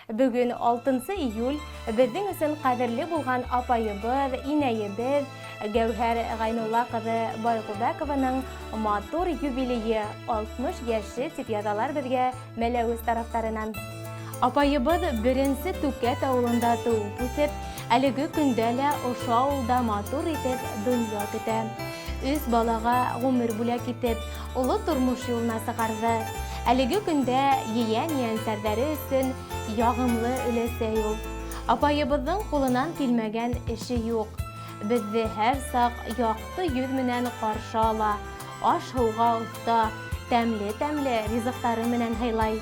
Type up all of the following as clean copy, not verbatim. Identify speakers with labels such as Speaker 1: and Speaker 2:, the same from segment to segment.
Speaker 1: Бөгөн 6 июль беҙҙең өсөн ҡәҙерле булған апайыбыҙ, инәйебеҙ Гәүһәр Ғәйнулла ҡыҙы Байғубәкованың матур юбилейы 60 йәше тип яҙалар беҙгә Мәләүез тарафтарынан. Апайыбыҙ беренсе Түкәт ауылында тыуып үҫеп, әлеге көндә лә ошо ауылда матур итеп донъя көтә. Өс балаға ғүмер бүләк итеп, оло тормош юлына сығарҙы. Әлеге көндә ейән-ейәнсәрҙәре өсөн яғымлы өләсәй ул. Апайыбыҙҙың ҡулынан килмәгән эше юҡ. Беҙҙе һәр саҡ яҡты йөҙ менән ҡаршы ала, аш-һыуға оҫта, тәмле-тәмле ризыҡтары менән һыйлай.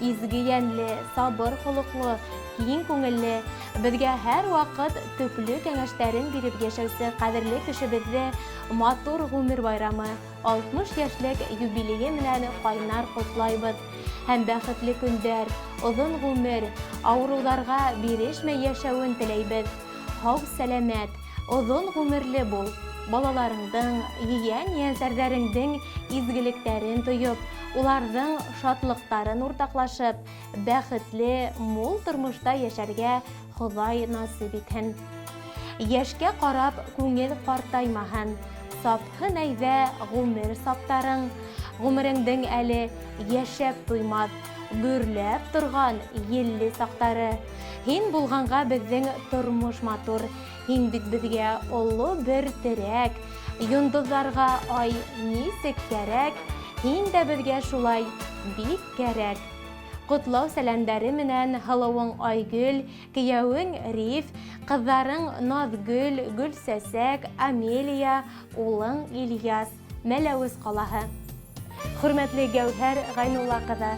Speaker 1: Изге йәнле, сабыр холоҡло, киң күңелле, беҙгә һәр ваҡыт төплө кәңәштәрен биреп йәшәүсе ҡәҙерле кешебеҙҙе матур ғүмер байрамы, 60 йәшлек юбилейы менән ҡайнар ҡотлайбыҙ. Һәм бәхетле көндәр, оҙон ғүмер, ауырыуҙарға бирешмәй йәшәүен теләйбеҙ. Һау сәләмәт, оҙон ғүмерле бул. Балаларыңдың, ейән-ейәнсәрҙәреңдең изгелектәрен тойоп, уларҙың шатлыҡтарын уртаҡлашып, бәхетле, мул тормошта йәшәргә Хоҙай насип итһен. Йәшкә ҡарап күңел ҡартаймаһын, сапһын әйҙә ғүмер саптарың. Ғүмереңдең әле йәшәп туймаҫ, гөрләп торған елле саҡтары. Һин булғанға беҙҙең тормош матур, һин бит беҙгә оло бер терәк. Йондоҙҙарға ай нисек кәрәк, һин дә беҙгә шулай бик кәрәк. Ҡотлау сәләмдәре менән һылыуың Айгөл, кейәүең Риф, ҡыҙҙарың Наҙгөл, Гөлсәсәк, Амелия, улың Ильяс, Мәләүез ҡалаһы. Хөрмәтле Гәүһәр Ғәйнулла ҡыҙы,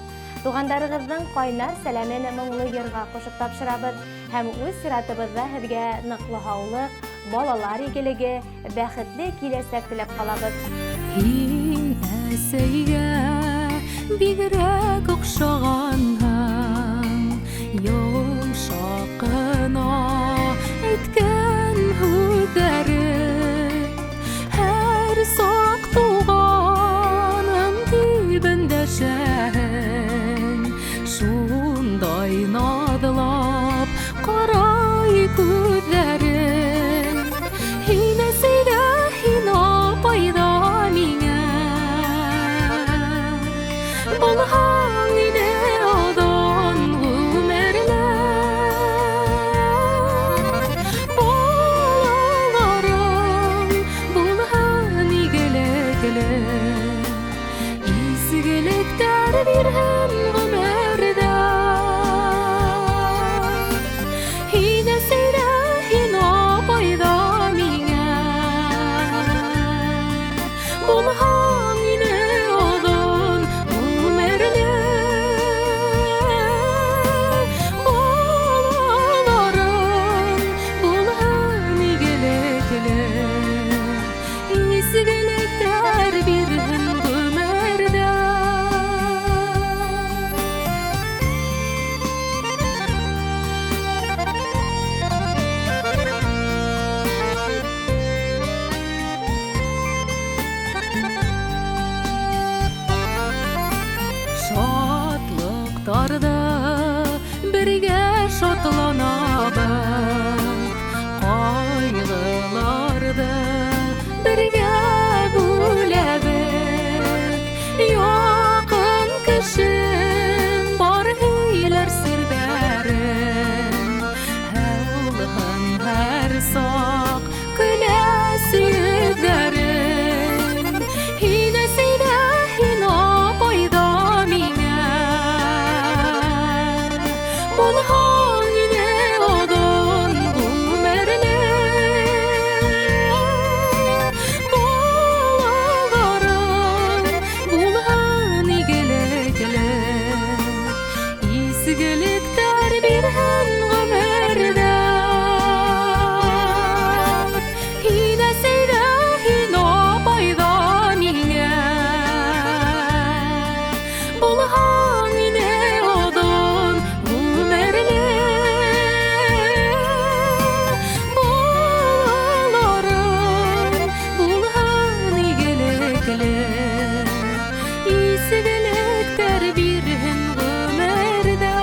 Speaker 1: туғандарығыҙҙың ҡайнар сәләмен моңло йырға ҡушып тапшырабыҙ һәм үҙ сиратыбыҙҙа һеҙгә ныҡлы һаулыҡ, балалар игелеге, бәхетле киләсәк теләп ҡалабыҙ.
Speaker 2: Һин әсәйгә бигерәк оҡшағанһың, йомшаҡ ҡына әйткән һүҙҙәрең, һәр саҡ туғаным тип өндәшәһең, шундай наҙлап ҡарай күҙҙәрең. Һин әсәй ҙә, һин апай ҙа миңә, булһаң ине оҙон ғүмерле. Балаларың булһын игелекле, изгелектәр бирһен ғүмерҙә. Һин әсәй ҙә, һин апай ҙа миңә, булһаң ине оҙон ғүмерле. Балаларың булһын игелекле, изгелектәр бирһен ғүмерҙә. Шатлыҡтарҙы бергә шатланабыҙ, ҡайғыларҙы бергә бүләбеҙ. Яҡын кешем бар һөйләр серҙәрен, һәүлһын һәр саҡ көләс йөҙҙәрең. Һин әсәй ҙә, һин апай ҙа миңә, булһаң ине оҙон ғүмерле. Балаларың булһын игелекле, изгелектәр бирһен ғүмерҙә. Һин әсәй ҙә, һин апай ҙа миңә, булһаң ине оҙон ғүмерле. Балаларың булһын игелекле, изгелектәр бирһен ғүмерҙә.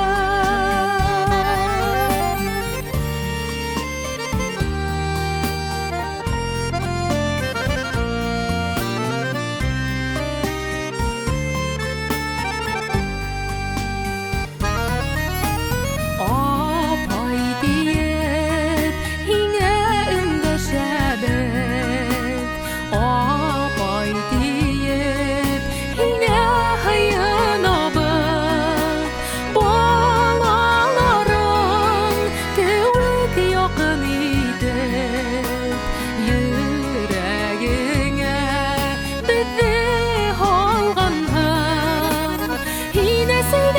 Speaker 2: Сөйлә, сөйлә.